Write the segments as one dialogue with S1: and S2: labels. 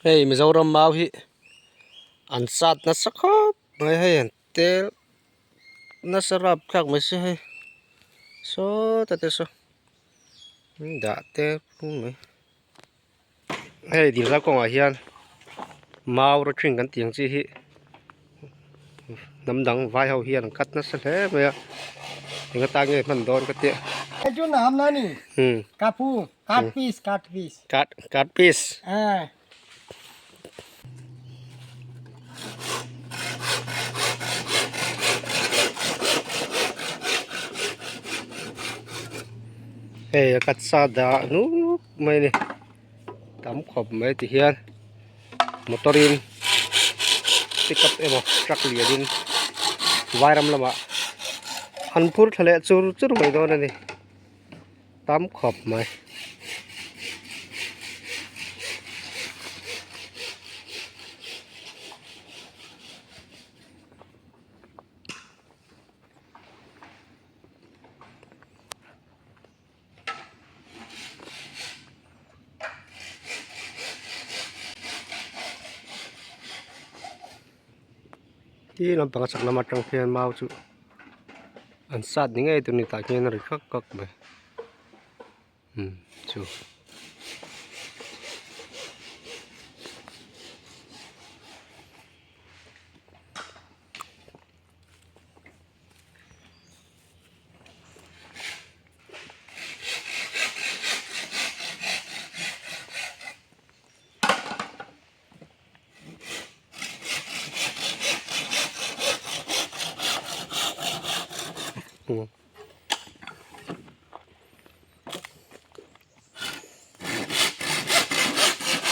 S1: Hei Mizoram mau hi an sat nasa khawp mai hei an tel nasa rapthlak mai se hei sawta te saw an dah tel phung mai hei dil zau kawngah hian mau rawthring kan tih ang chi hi hnam dang vai ho hian an cut nasa hle mai a eng atan nge hman dawn ka tia.
S2: Cut piece cut piece
S1: cut cut piece
S2: হ্যাঁ
S1: Hei a cut sa dah nuk mai a ni tam khawp mai ti hian motor in pickup emaw truck lian in vairam lamah an phur thla leh chur chur mai dawn a ni. Tam khawp mai. Ti lampang a chak lam atang khian mau chu an sat ni ngei tur a ni tah khian a ri khak khak mai umm chu.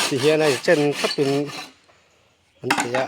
S1: Ti hian a chen thlapin an ti a.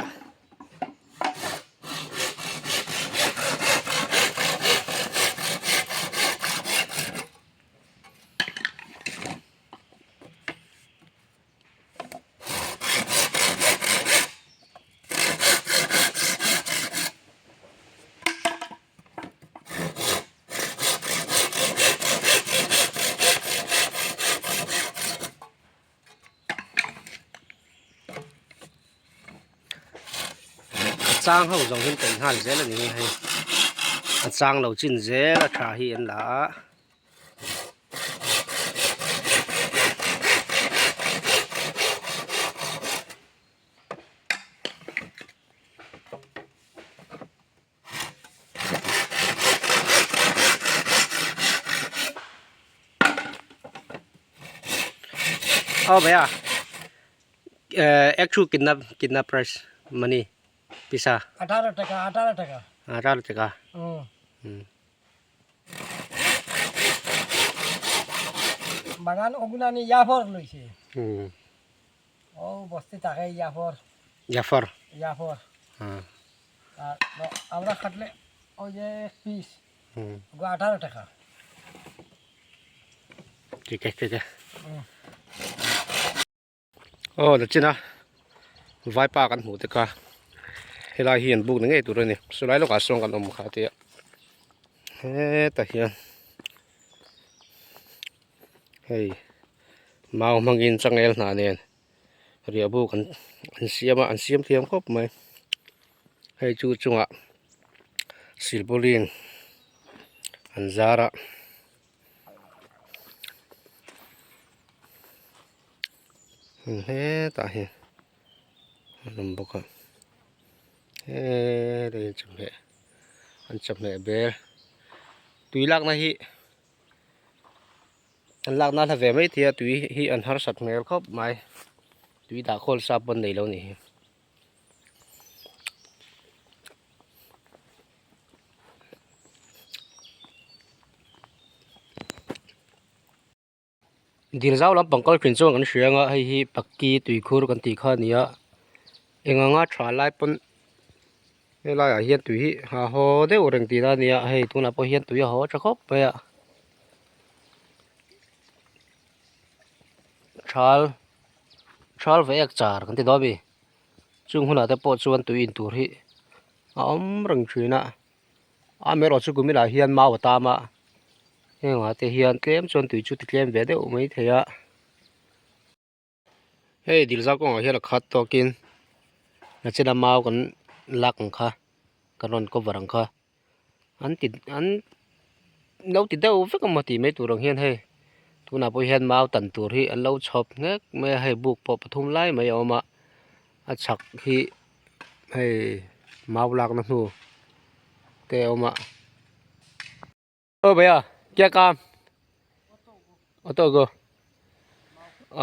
S1: A chang ho zawng hian kaih nghal zel a ni hei a chang lo chin zel a tha hi an la a. Oh bhaiya ek thu kitna kitna price money pisa
S2: 18 টাকা 18 টাকা
S1: 18 টাকা
S2: হুম বাগান ওগুলানি ইয়াফর লইছে
S1: হুম
S2: ও বস্তি থাকে ইয়াফর
S1: জাফর
S2: ইয়াফর
S1: হ্যাঁ
S2: আর আমরা খাটলে ওই যে এক পিস
S1: হুম
S2: 18 টাকা
S1: ঠিক আছে ঠিক আছে aw la chin a vaipa kan hmuh te kha helai hi an buk ni ngei tur a ni chulai lawkah sawn kan awm kha tia hetah hian hei mau hmangin changel hnah nen riah buk an an siam a an siam thiam khawp mai hei chu chungah silpaulin an zar a. Hetah hian an awm bawk a hetah hian chawhmeh an chawhmeh bel tui lakna hi an lakna hla ve mai thei a tui hi an harsat hmel khawp mai tui dah khawl sa pawn nei lo a nih hi. Dil zau lampang kal thin chuan kan hria anga hei hi paki tuikhur kan tih kha a ni a eng anga tha lai pawn helaiah hian tui hi a haw deuh reng tihna a ni a hei tunah pawh hian tui a haw tha khawp mai a thal thal ve ek char kan ti dawn a mi chung hunah te pawh chuan tui in tur hi a awm reng thin a. Amaherawhchu chu kumilah hian mau a tam a hengah te hian tlem chuan tui chu ti tlem ve deuh mai thei a. Hei dil zau kawngah hian a khat tawkin nachina mau kan lak ang kha kan rawn cover ang kha an ti an lo ti deuh vek emaw tih mai tur ang hian hei tunah pawh hian mau tan tur hi an lo chhawp nghek mai a hei buk pawh pathum lai mai a awm a a chhak hi hei mau lakna hnu te a awm a. ओ भैया क्या काम ऑटो को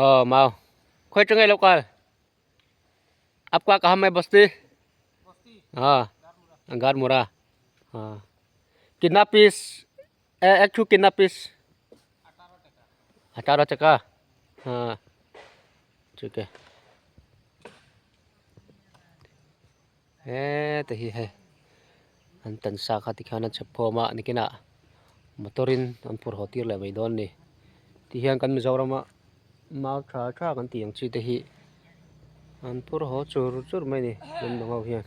S1: ओ माओ खोई चंगे लोकल आपका कहाँ में बस्ती हाँ गारमुरा हाँ कितना पीस एक ठू कितना पीस 18 टका हाँ ठीक है heta hi hei an tan sa kha tikhian a chhep khawm a nikinah motor in an phur haw tir leh mai dawn a ni tihian kan Mizoram a mau tha tha kan tih ang chi te hi an phur haw chur chur mai a ni hnam dang ho hian.